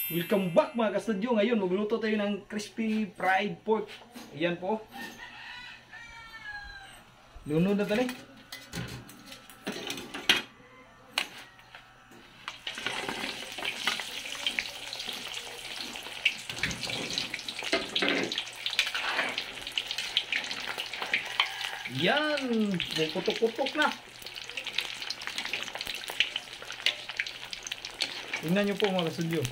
Welcome back, mga kastudyo. Ngayon, magluto tayo ng crispy fried pork. Ayan po. Lunod na tani. Yan! Putok-putok na. Tingnan nyo po, mga kastudyo.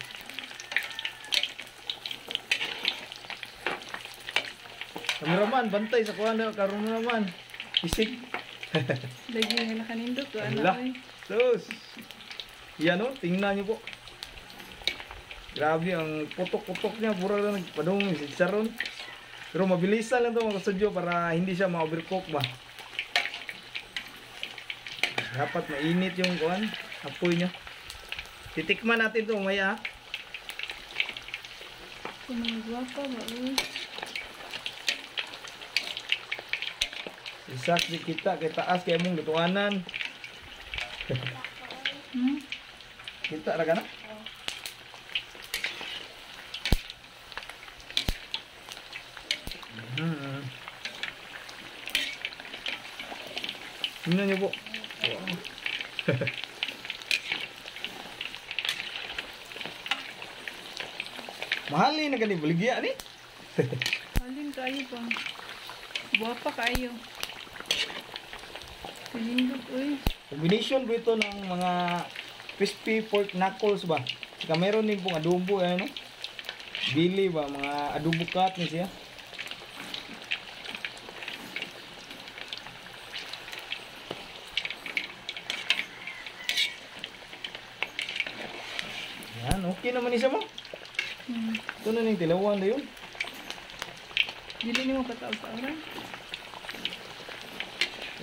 Kameraman, bantay sa kuha na, karoon na naman. Isik. Lagi nga nakanindot. Ano ay. Sus. Yan o, tingnan nyo po. Grabe ang putok-putok niya. Pura lang nagpadung si Charon. Pero mabilisan lang ito, mga kastudyo, para hindi siya ma-overcook ba. Dapat mainit yung kuhan, apoy niya. Titikman natin ito mamaya. Kung mga gwapa ba, uy. Isak di kita kay taas kay mong lutuanan. Kita ra ka na? Tingnan niyo po. Wow. Mahalin na kani baligya ni. Halin kayo pa. Guwapa kayo. Kanindot, uy. Combination po ito ng mga crispy pork knuckles ba. Saka meron din pong adobo, ano? Bili ba, mga adobo cut ni siya. Yan, okay naman isa mo. Ito na yung tilawan na yun. Dili ni mo pataog-taoran.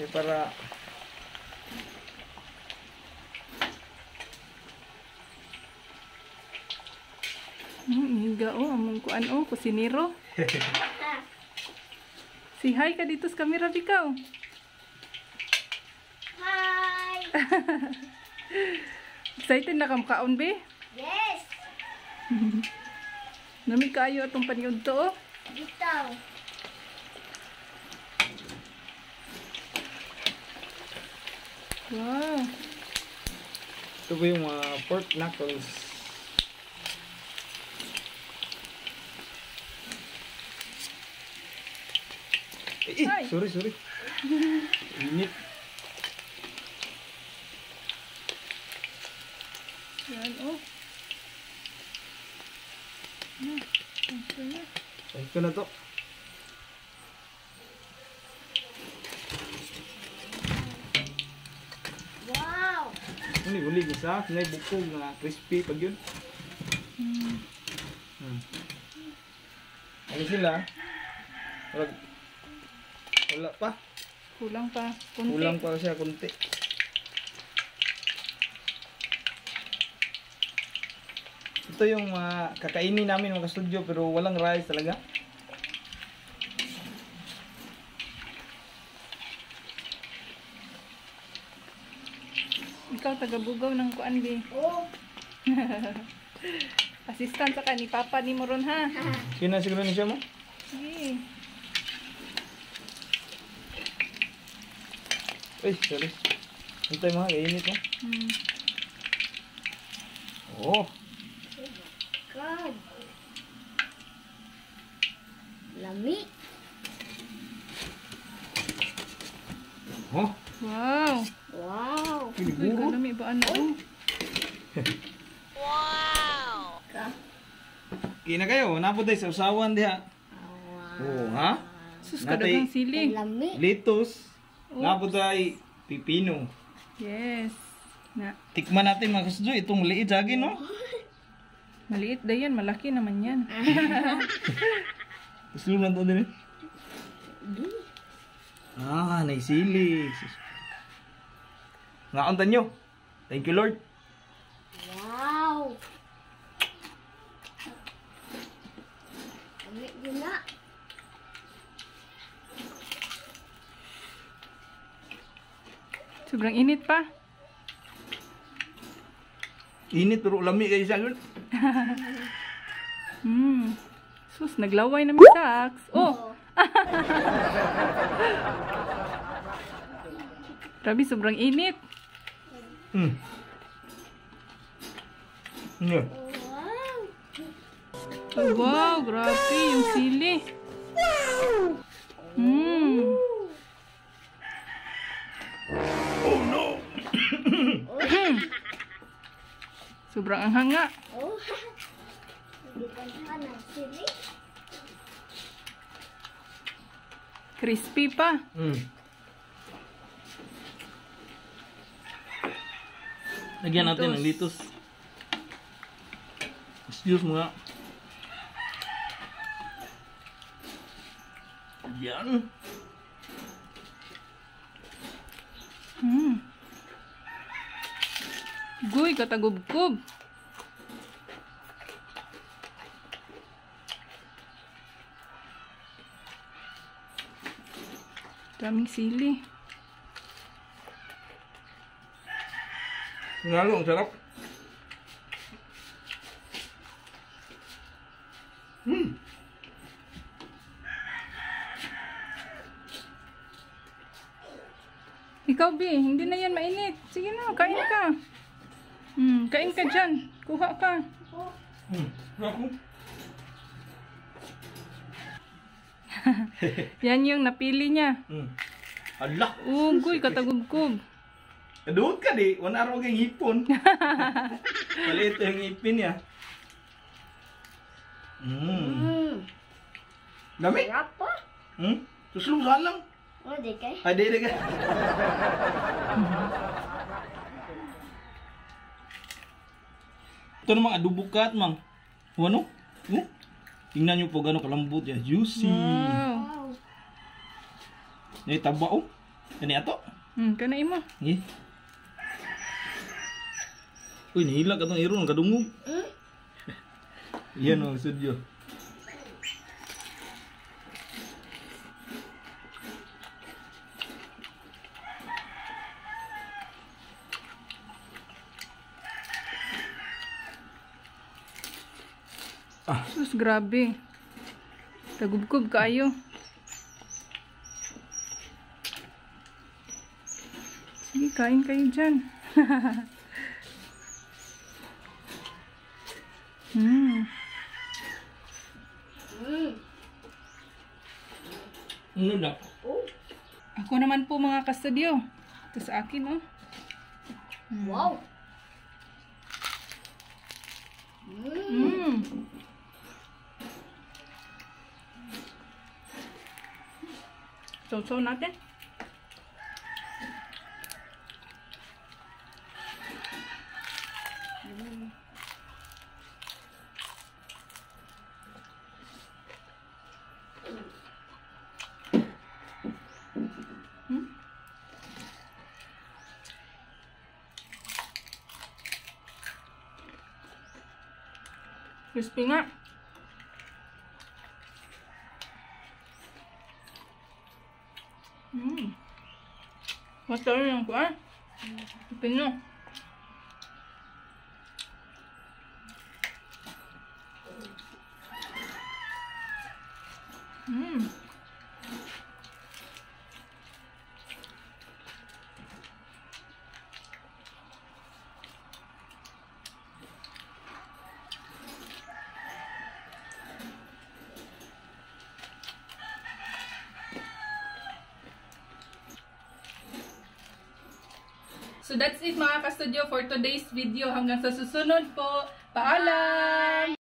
Eh, para Higa oh, among kuan oh, kusinero. Si hi ka dito sa camera, bikaw. Hi. Excited na kam kaon be? Yes. Nami kaayo atong paniud to oh. Bitaw. Wow. Ito po yung mga pork knuckles. Eh, Ay. sorry, sorry. Init. Yan, oh. Ito na. Ito na to. Wow! Ano yung ulig isa? May bukog na crispy pag yun. Ano sila? Wala, wala pa. Kulang pa. Kunti. Kulang pa siya kunti. Ito yung mga kakainin namin, mga kastudyo, pero walang rice talaga. Ikaw taga-bugaw ng kuan be. Oh. Assistant sa ka ni Papa ni mo ron ha. Sino na siguro ni siya mo? Sige. Uy, sorry. Hintay mga kainit mo. Oh. God. Lami. Oh. Wow. Wow. Uy, kanami ba ano? Oh. Wow. Ka. Kina kayo, napod tayo sa usawan diha. Wow. Oh, ha? Sus, Natay- kadagang sili. Lami. Lettuce. Oops. Napod tayo pipino. Yes. Na. Tikman natin, mga kasudyo, itong liit sa akin, no? Maliit da yan, malaki naman yan. Gusto lang to din eh. Ah, naisili. Ngaon nyo. Thank you, Lord. Wow. Lami din na. Sobrang init pa. Init pero lami kayo siya, Lord. Sus, naglaway na mi saks. Oh! Grabe, sobrang init. Yeah. Wow! Oh, wow, grabe yung sili. Oh no! Sobrang anghang nga. Oh! Hindi ng sili. Crispy pa. Lagyan natin ng litos. Excuse mo nga. Yan. Guy, katagubkob. Daming sili. Lalo, ang sarap. Ikaw, B, hindi na yan mainit. Sige na, kain ka. Kain ka dyan. Kuha ka. Ako. Yan yung napili niya. Ala. Ugoy, katagubkob. Doon ka di. Wala araw kang ipon. Maliit yung ipin niya. Dami. Sarap pa. Suslong saan lang. Oh, di kay. Ay, di ka. Ito namang adobo kat, mang. Ano? Oh? Tingnan nyo po gano'ng kalambot yan. Juicy. Wow. Eh, taba oh. Ini ato. Kanain mo. Eh. Uy, nihila ka itong iro ng kadungog. Yan ang studio. Sus, grabe. Tagubkob kaayo. Sige, kain kayo dyan. Ano na? Oh. Ako naman po mga kastudyo. Ito sa akin, oh. Wow! Sausaw natin. Crispy nga. Masarap yung kuha. Pino. So that's it mga ka-studio for today's video. Hanggang sa susunod po. Paalam!